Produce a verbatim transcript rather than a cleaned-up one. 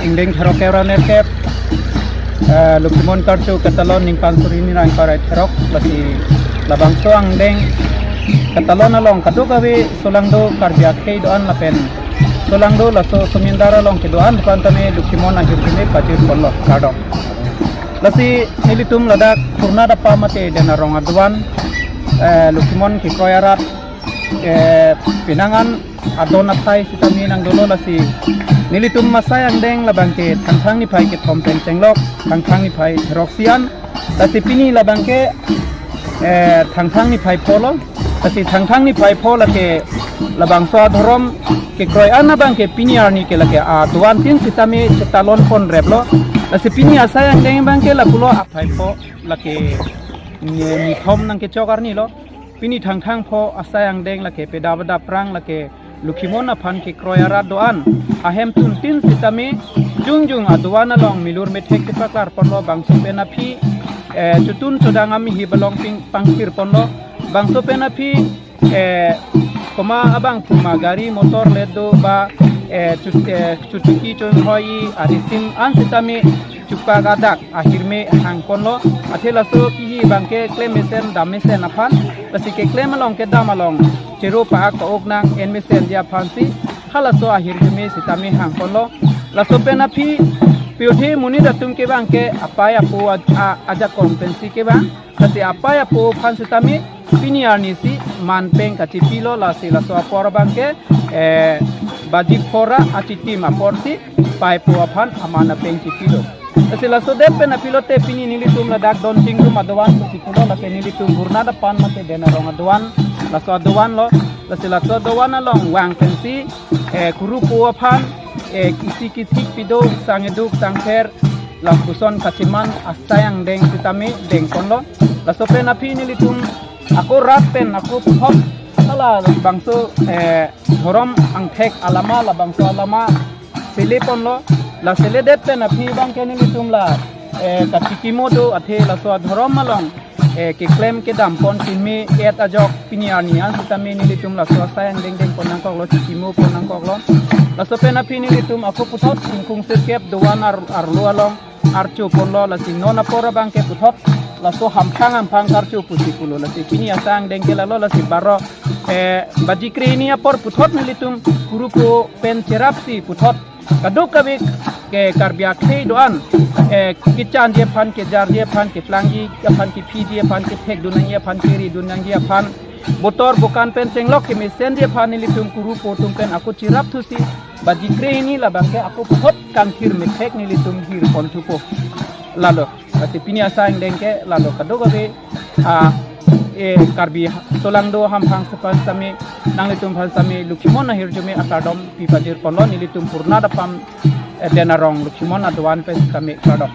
Angdeng therok kre ra nerkep, eh, Lokhimon karcho ketalon ningkan suri hini ra ingkoi ra therok, lasi labangso angdeng ketalon along kadokave solangdo Karbi akhei do-an lapen solangdo laso Somindar along kedo-an aphan tame Lokhimon ahirjume pajirponlo, kardom. Lasi nelitum ladak Purna Dapa mate Denarong adovan, eh, Lokhimon kekroi arat, eh, penang an adon athai sitame nangdolo, lasi nelitum asai angdeng labangke Thangthang niphai kethom pen chenglok, Thangthang niphai therok sian, lasi pini labangke, eh, Thangthang niphai pholo, lasi Thangthang niphai pho lake labangso adhorom kekroi an abangke pini arni ke lake adovan tin sitame chetalon ponreplo, lasi pini asai angdeng abangke lapulo, aphai pho lake ni, nithom nangkechok arni lo. Pini Thangthang pho asai angdeng lake pedap adap prang lake Lokhimon aphan kekroi arat do-an ahemtun tin sitame jongjong adovan along milur methek kepaklarponlo, bangso pen aphi, eh, chotun chodang amihip along ping pangthirponlo, bangso pen aphi, eh, koma abang puma gari motor le do ba, eh, chut-, eh, chutuki chonghoi arisim an sitame chupak adak ahirme hangponlo, athe laso kihi abangke klem mesen dam mesen aphan, lasi keklem along kedam along chero pa-ak pa-ok nang-en mesenji aphansi halaso ahirjume sitame hangponlo. Laso pen aphi pirthe monit atum kevang ke apei apo aj-, a-, ajakong pensi kevang, lasi apei apo aphan sitame pini arnisi manpeng kachipilo, lasi laso apor abangke, eh, baji pho ra achitim aporsi pei apo aphan aman apeng chipilo. Lasi laso det pen aphi lote pini nelitum ladak Don Chingrum adovan pusi pulo, lake nelitum Purna Dapa mate Denarong adovan, laso adovan lo, lasi laso adovan along vang pensi, eh, kuru po aphan, eh, isi kithik pido, sang eduk sang pher, lapuson kachiman asai angdeng sitame dengponlo. Laso pen aphi nelitum ako rat pen ako puthot hala bangso, eh, dhorom angthek alama, labangso alama seleponlo. La seledet pen aphi abangke nelitum la, eh, kachikimo do, athe laso adhorom along, eh, keklem kedam pon kimi et ajok pini arni an sitame nelitum laso asai angdeng dengpon nangkoklo, chikimo pon nangkoklo. Laso pen aphi nelitum ako puthot ingkung sirkep dovan ar-, arlo along archo ponlo, lasi non apor abangke puthot laso hamphang hamphang karcho pusi pulo, lasi pini asai angdeng ke lalo, lasi baro, eh, baji kre hini apor puthot nelitum kuru po pen cherapsi puthot kadokave ke Karbi akhei do-an, eh, kechanji aphan, kejarji aphan, keplangji aphan, kephiji aphan, kethekdun nangji aphan, keridun nangji aphan, botor bokan pen chenglok kemesenji aphan nelitum kuru po atum pen ako cherap thusi baji kre hini labangke ako puthot kangthir methek nelitum hirpon thupo. Lalo, lasi pini asai angdeng ke lalo, kadokave, ah, eh, Karbi solangdo hamphang aphan sitame, nanglitum aphan sitame Lokhimon ahirjume akardom pipajirponlo, nelitum Purna Dapa, eh, Denarong Lokhimon adovan pen sitame, kardom.